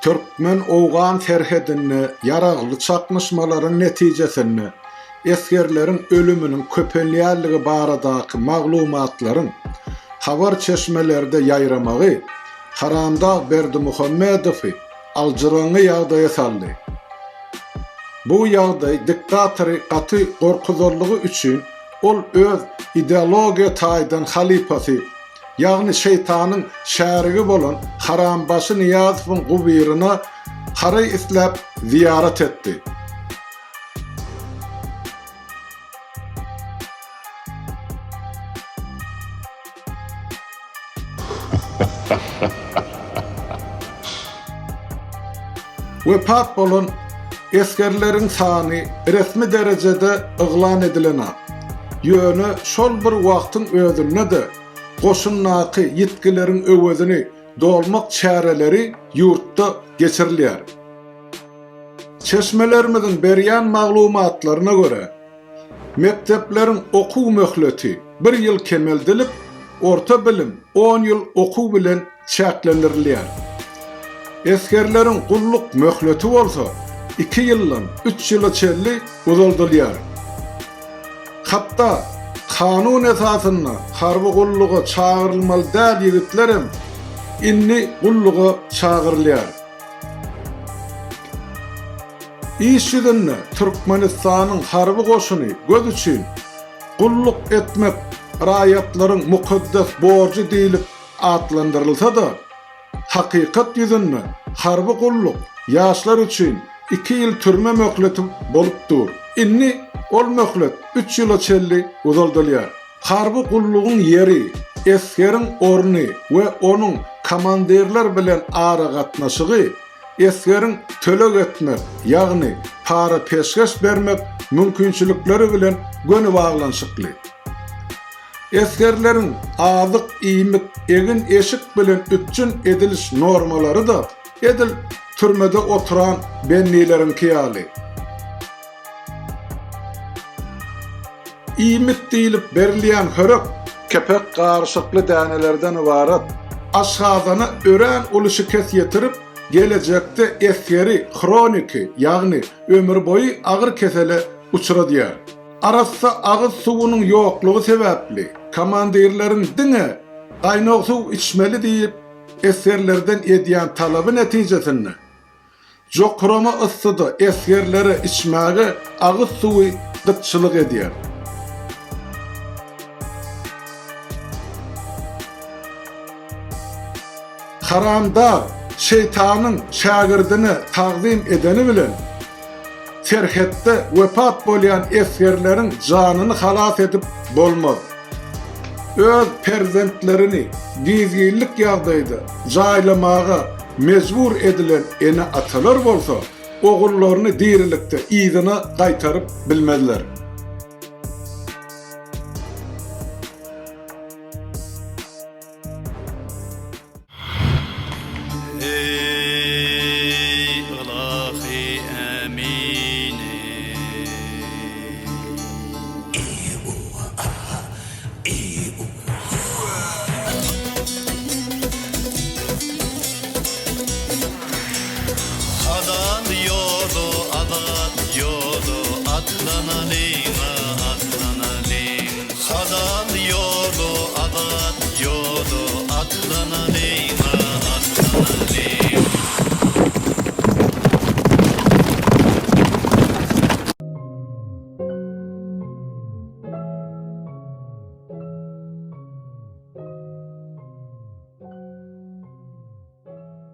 Türkmen-owgan serhedinde ýaragly çaknyşmalaryň netijesinde esgerleriň ölüminiň köpelýänligi baradaky maglumatlaryň habar çeşmelerde ýaýramagy Haramdag Berdimuhamedowy aljyraňňy ýagdaýa saldy. Bu ýagdaý diktatory gaty gorkuzanlygy üçin ol öz ideologiýa taýdan halypasy, ýagny şeýtanyň şärigi bolan harambaşy Nyýazowyň gubyryna haraý isläp zyýarat etdi. Wepat bolan esgerleriň sany resmi derejede yglan edilenok. Ýöne şol bir wagtyň özünde-de goşundaky ýitgileriň öwezini dolmak çäreleri ýurtda geçirilýär. Çeşmelerimiziň berýän maglumatlaryna görä, Mekdepleriň okuw möhleti bir ýyl kemeldilip, orta bilim on ýyl okuw bilen çäklendirilýär. Esgerleriň gulluk möhleti bolsa iki ýyldan üç ýyla çenli uzaldylýar. Hatda kanun esasynda harby gulluga çagyrylmaly däl ýigitlerem indi gulluga çagyrylýar. Iş ýüzünde Türkmenistanyň harby goşuny göz üçin gulluk etmek raýatlaryň mukaddes borjy diýlip atlandyrylsa-da, hakykat ýüzünde harby gulluk ýaşlar üçin iki ýyl türme möhleti bolup dur. Indi ol möhlet üç ýyla çenli uzaldylýar. Harby gullugyň ýeri, esgeriň orny we onuň komandirler bilen aragatnaşygy esgeriň töleg etmek, ýagny para-peşgeş bermek mümkinçilikleri bilen göni baglanyşykly. Esgerleriň azyk, iýmit, egin-eşik bilen üpjün ediliş normalary-da edil türmede oturan bendileriňki ýaly. Iýmit diýlip berilýän hörek kepek garyşykly dänelerden ybarat. Aşgazana örän uly şikes ýetirip, gelejekde esgeri hroniki, ýagny ömürboýy agyr kesele uçradýar. Arassa agyz suwunyň ýoklugy sebäpli, komandirleriň diňe gaýnag suw içmeli diýip esgerlerden edýän talaby netijesinde, Jokrama yssyda esgerlere içmäge agyz suwy gytçylyk edýär. Haramdag şeýtanyň şägirdine tagzym edeni bilen, serhetde wepat bolýan esgerleriň janyny halas edip bolmaz. Öz perzentlerini gizginlik ýagdaýda jaýlamaga mejbur edilen ene-atalar bolsa, ogullaryny dirilikde yzyna gaýtaryp bilmezler. Eý, ylahy ämini! Halal ýol.